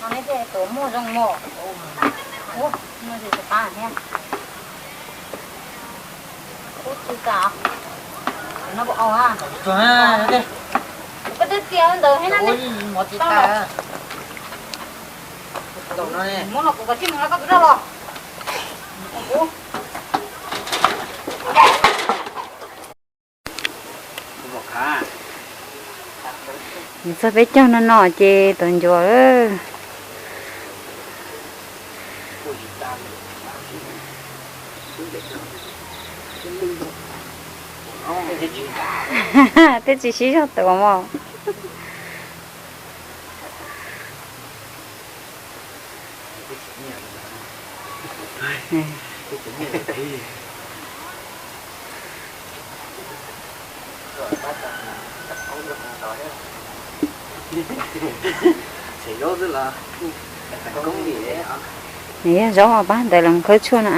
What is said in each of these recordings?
No neb tej tuav muag zoo mos. Ub, muag zis tus qab thiab. Ub, tsis tas. No puas au a? Koj twb tias ntawd thiab na. Muab los kuv kav tsij mus los koj twb rau los. Nws txog peb caug no no ces tau ncuav lawm. Twb tsis sib zog tuav mos. Nws yog zaub pab ntawd los khawb tshuaj no.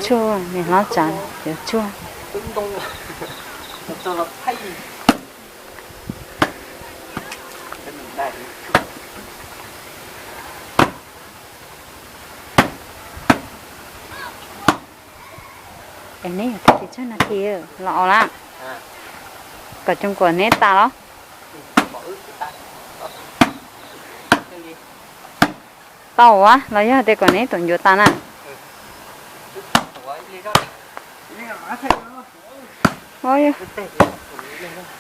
Tshuaj, nws hlob tsav cov tshuaj. Es neb yog tag kis tsawg nas this los los lawm? Kom cov ncuav neb tas los? Tau a, los yog tias kom neb tuav ncuav tas na?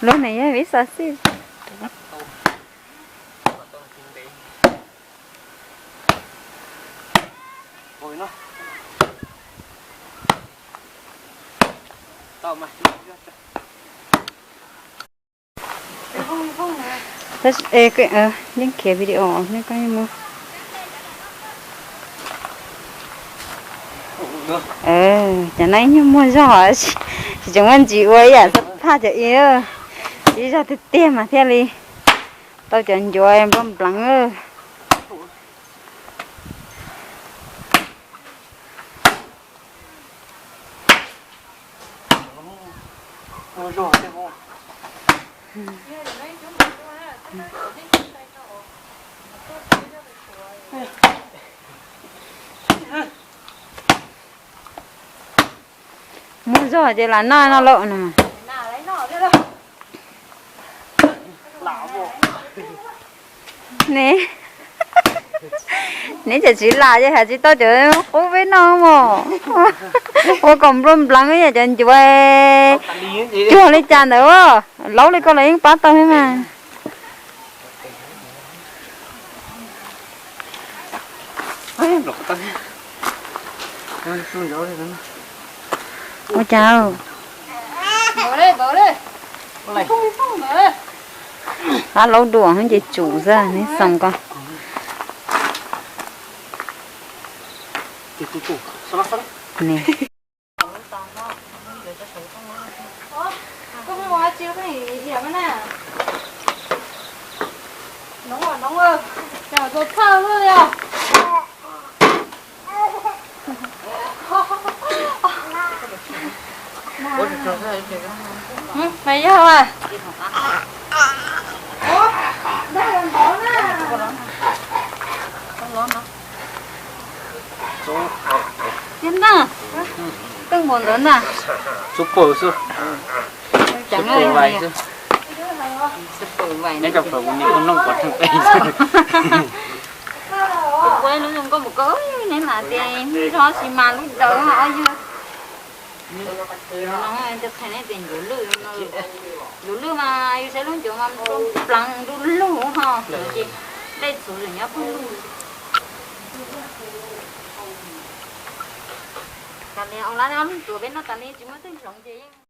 Lub ne yog vib xav xij. Yeej khiav video nej koj yeej mus. Cov no ib nyuag muaj zog, tsis tseem muaj ntsis ua ib yam xwb, thaj cov i, ib zog tiag tiag mas thiaj li tau cov ncuav nplooj npleev. Muaj zog ces lam noj no lauj na. Ne, neb cov tsis lam ces hais tsis tau cov qub peb noj mos. Ua kom nplooj npleev yam cov ncuav cuag li cas ntawd. Laub li koj los yeej pab tau thiab mas. Ua cas? Qab laub dua ces tsum xwb, neb xoo ko. Mày yog à? Tiab ntag, teej npaum ntawd ntag. Xub pawg xwb. Xub pawg vais xwb. Neb cov pawg kuv niam ua noog pov theej peb. Ua lub zoo nkauj mus koj, neb lam tias zog xi mas lub dawm ho yog. Ncuav lwj mas yus saib lub ncuav mas pleev du lug ho, ces dej txhuv nyob pawg lug. Tas li ua lab ob lub ncuav peb noj tas li tsis muaj twg hloov ces yeej